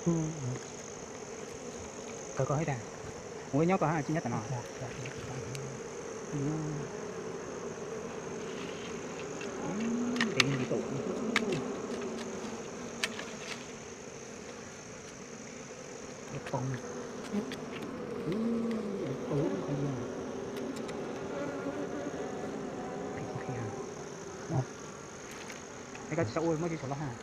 Kawg koj hais tias, ua nyob koj hab tsis nyob tom no. Es koj tsis tau ua muab tsis tshua loj hab.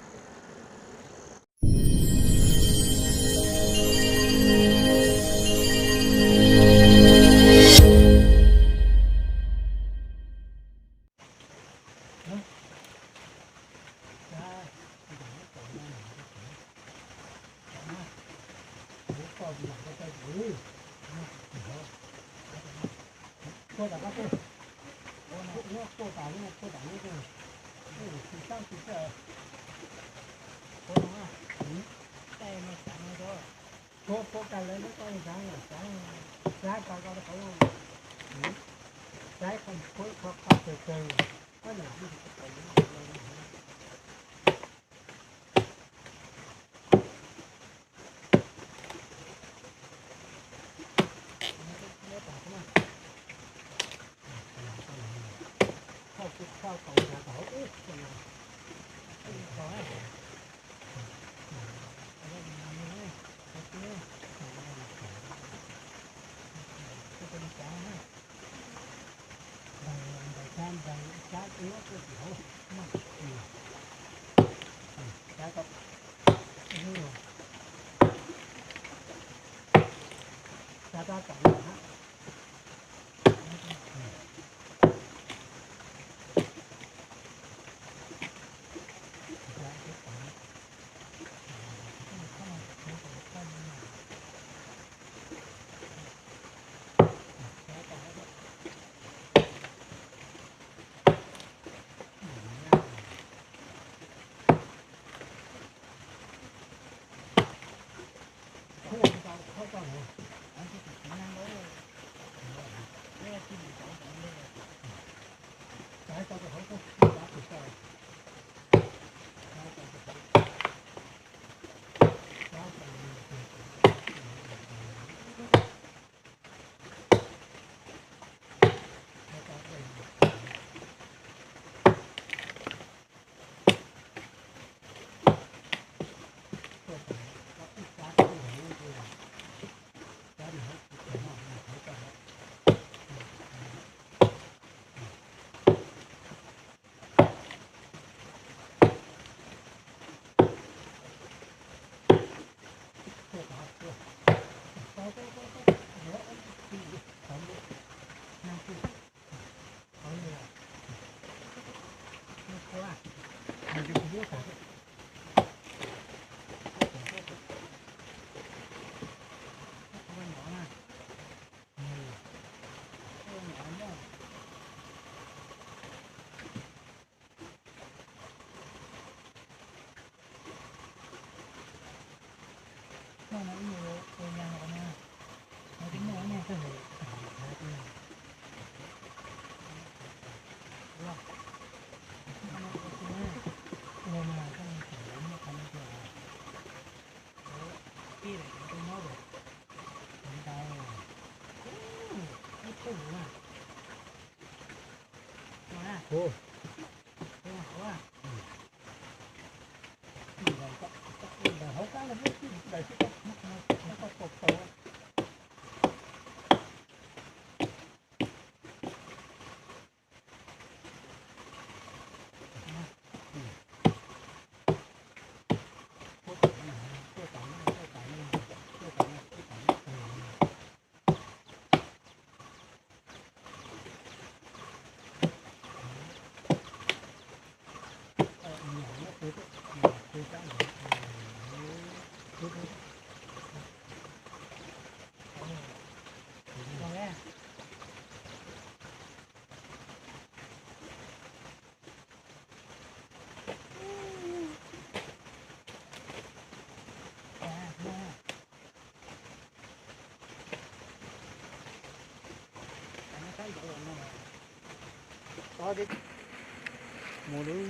Mus lawm.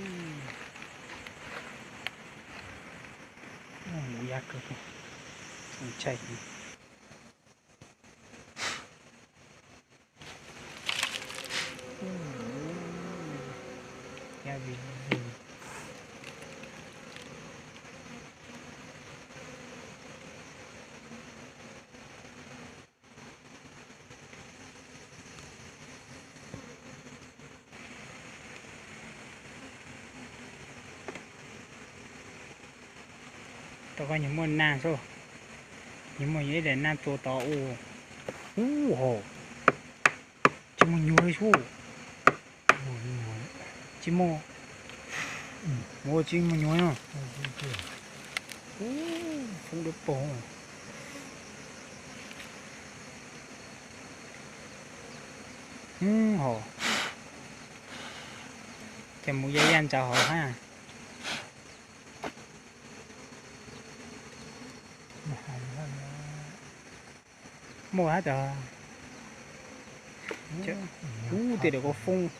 Mus ya kawg. Ntshai. Rau qhov nyuag muaj nag xwb, nyuag muaj ib daim nag tsuas tod ub. Ub hos, tsis muaj nyuag li sub. Tsis muaj, ua tsis muaj nyuag no. Ub, foob dawb paug. Ub hos, ces mus ya ya ntsaws hauv hab. Muaj hab tas. Ub, tej daim ko foob,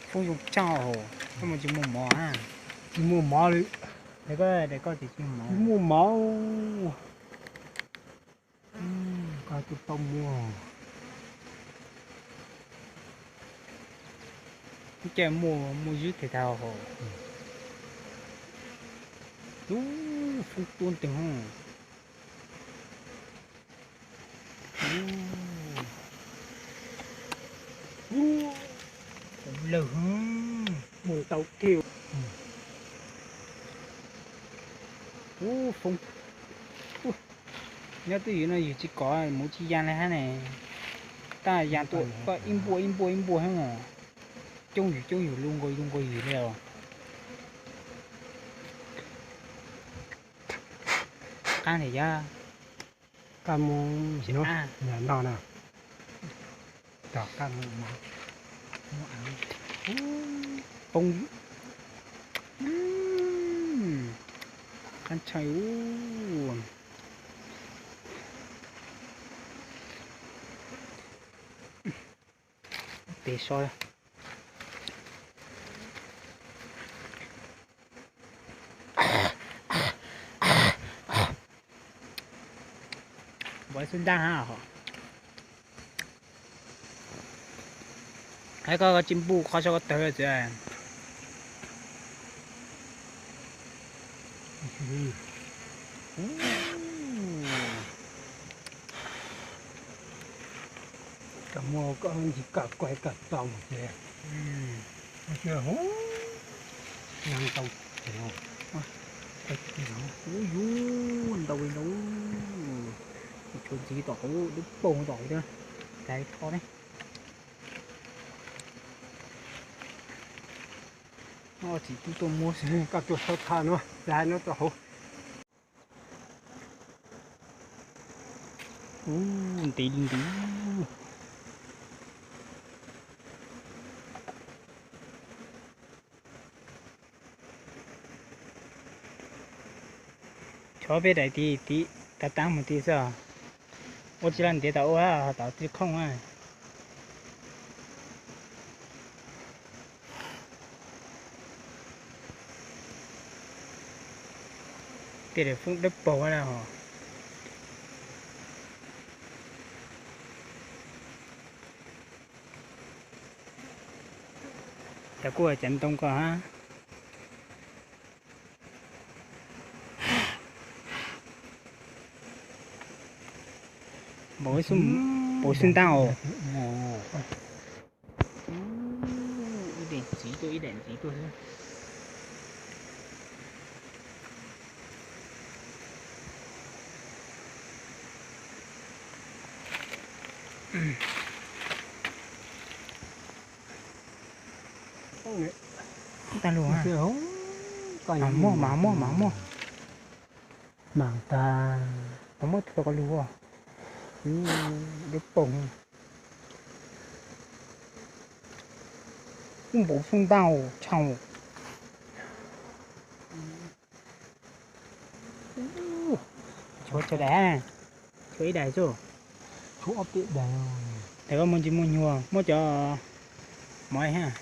foob zoo tshaj hos, koj mus tsis muaj mov hab. Tsis muaj mov li. Daim ko, daim ko tsis muaj mov. Tsis muaj mov. Koj twb paub muaj. Ub, cas muaj, muaj zwb tes tag hos. Ub, foob tuab nteeg hos. Ub, lawg hos, muaj ntau kiag. Ub, foob. Nyob twj ywm no yus tsis kom mus tsis ya li hab ne. Tab yaa tuaj koj ib npuaj ib npuaj ib npuaj hab. Coob yus coob yus, luj nkaus luj nkaus yus li os. Qab ntawm yog koj mus no na. Tom koj mus, poob, qab ntshai ub. Pem so. Npau xub ntab hab hos. Hais koj tsis npuj qhov so koj tawg txiv. Kam muaj koj ntsis kam kuav kam tau ces, hu, nag tau ces, hu yus ntau li ntau, tshuav ntxiv tom hauv dawb paug tom hauv thiab, hlais tho ne. Txiv tub tuaj muab xwb, koj tuaj sab thaj no, hlais no tom hauv. Ub, ntev li ntev. Chob peb daim tid tid, tab tab mus tid xwb. Ua tsis laj ntiav tau ua, tau tib khooj na. Tej daim foob dawb paug na hos. Cas kuj cov ntoo ko hab. Npau xub ntab os. Ib daim ntxiv tuaj, ib daim ntxiv tuaj xwb. Tag lug, mas muaj, mas muaj, mas muaj. Mas tag, mas muaj tag ko lug. Dawb paug. Npau xub ntab tshaj. Tshuav tsawg daim? Tshuav ib daim xwb. Tshuav ob peb daim. Daim koj muaj ntsis muaj nyuag, muab cov mov hab.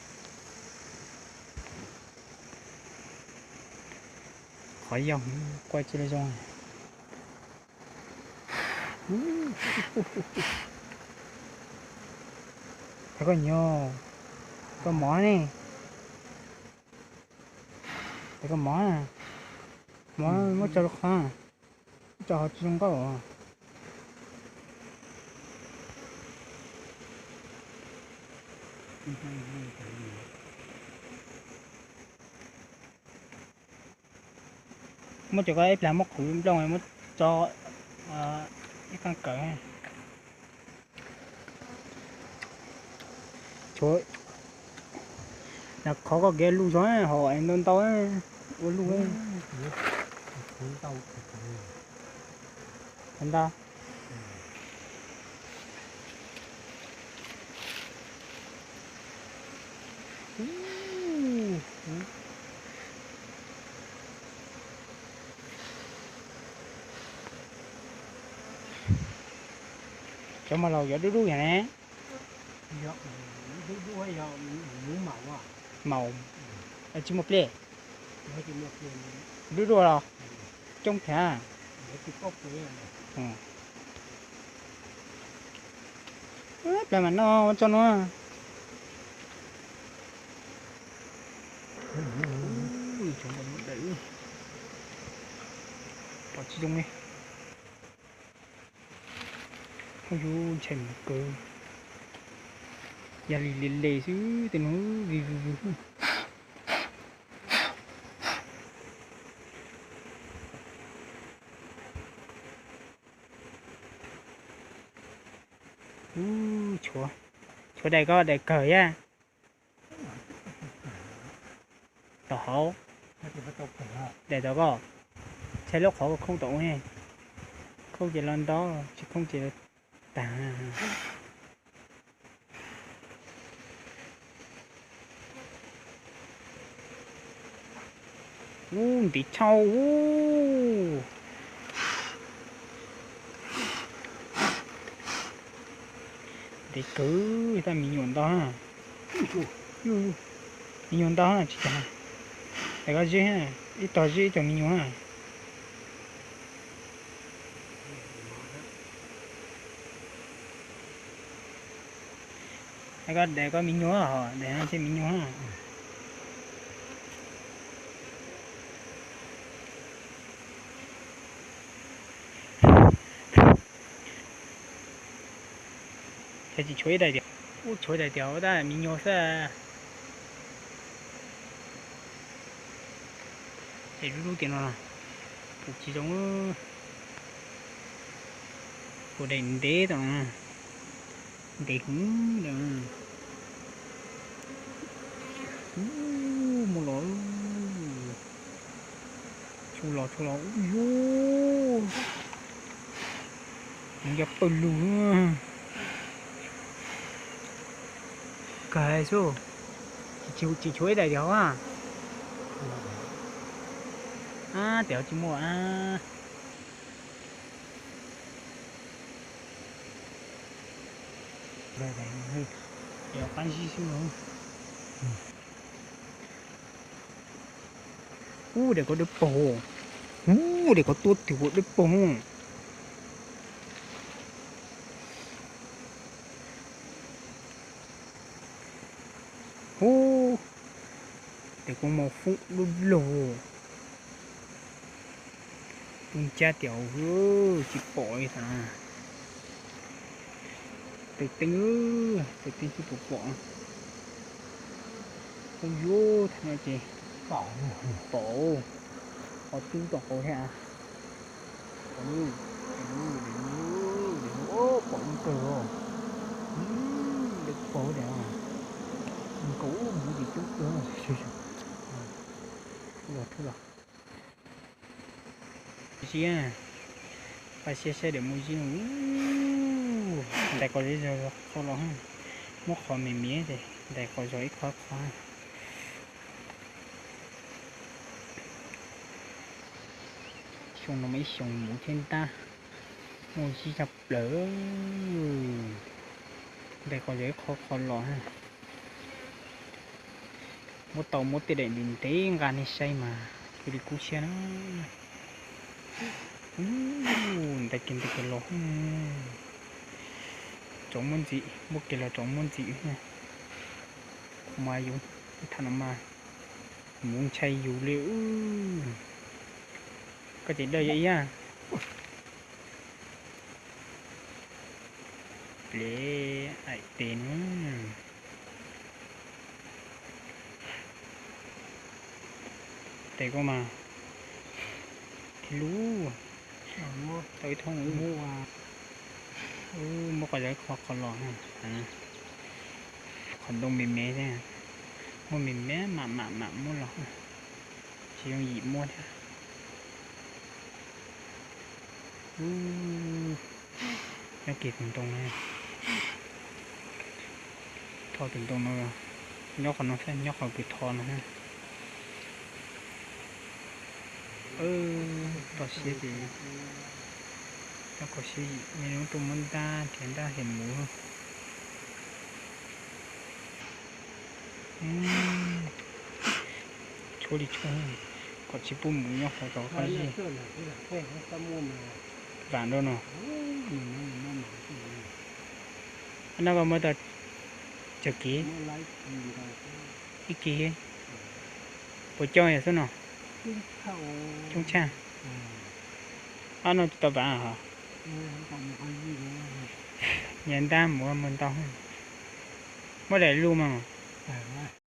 Qhov yog, quaj tsis zoo. Thov koj nyob, koj mov ne, koj mov, mov muab tso rau qhov, tso ho tsis zoo nkauj. Muab cov ko ib plag muab qhwv nplooj muab tso ib qeej kawm. Tshuav, qhov koj kev luj zog hos ntau ntau ua luj ntau. Cov mas laus yuav dub dub yog ne. Maum, tsis muaj pliaj. Dub dub los coob thiab. Plas mas no ua tso no. Pom tsis zoo li. Yus ntshai mus kawg, yog li le le xwb tej no vig vig vig. Tshuav, tshuav daim ko daim kawg yaj. Tom hauv, daim tom ko, tshaj lub qhov khoob tom ub ne, khoob ces los nto, tsis khoob ces los tag. Ub, ntiv chau ub. Ntiv kwv, tab me nyuam ntau na. Me nyuam ntau na tsis cas. Tais koj zib, ib tog zib ib tog me nyuam na. Tais koj, tais koj me nyuam, tais no thiaj me nyuam. Ces tsis tshuav ib daim tias, ub tshuav daim tias ua tab me nyuam xwb. Ces lub lub tias no, tus tsis zoo, tus daim ntev tau no, ntev hwv. Mus los, tshua los tshua los ub yuv, nws yog pawg lug. Kawg xwb, tsis tshuav ib daim tias hov. Tias tsis muaj a. Qab zib xwb. Ub, daim ko dawb paug. Ub, daim ko tuab twg ua dawb paug. Ub, daim ko mos foob dub lug. Tub ncab tias tsis pom li tas. Tes teeb, tes teeb tsis pom pom. Ub yuv, thaum no ces pom, qhov tub tom qauv thiab. Pom zoo kawg os. Daim paug tias nkaus ub mus ces coob kawg. Los thwb los. Zib, pab siab saib daim mus zib. Ntais qos zog qhov los, muab qhov me miav ces ntais qos zog ib qho qhov. Xyoo no mas ib xyoo muv thiab ntab, muaj zib tshaj plaws. Ntais qos zog ib qho qhov los. Muab tau muab tej daim ntev ntev nqa nej saib mas Tus li kub siab na. Ntawm kiag ntawm kiag los, tsoom muaj ntxim, muaj kiag los tsoom muaj ntxim thiab. Kuv mas yus ib tham no mas mus ntshai yus li. Koj ces dawj yog ib yam. Plev aim tes no. Tes koj mas, ib lub tau ib thooj. Muab qhov, qhov los, qhov ntoo me me thiab, muab me me mam mam mam muab los, tsis yooj yim muab thiab. Nyob kiag tus ntoo no, tho tus ntoo no, nyob qhov no thiab, nyob qhov kws tho no thiab. Toj siab ces, toj kho siab, me lub tuaj muab ntab nrhiav ntab hem mus. Tshuab li tshuab, kom tsis pub mus nyob qhov tod qab zib. Vam nrau no. Ab, no koj muab tau tsawg kiv? Ib kiv. Puas coj yog xub no? Coob tshaj. Ab, no tsis tau vam hos. Nyias ntab mus ua mus ntau. Muab daim lub mas.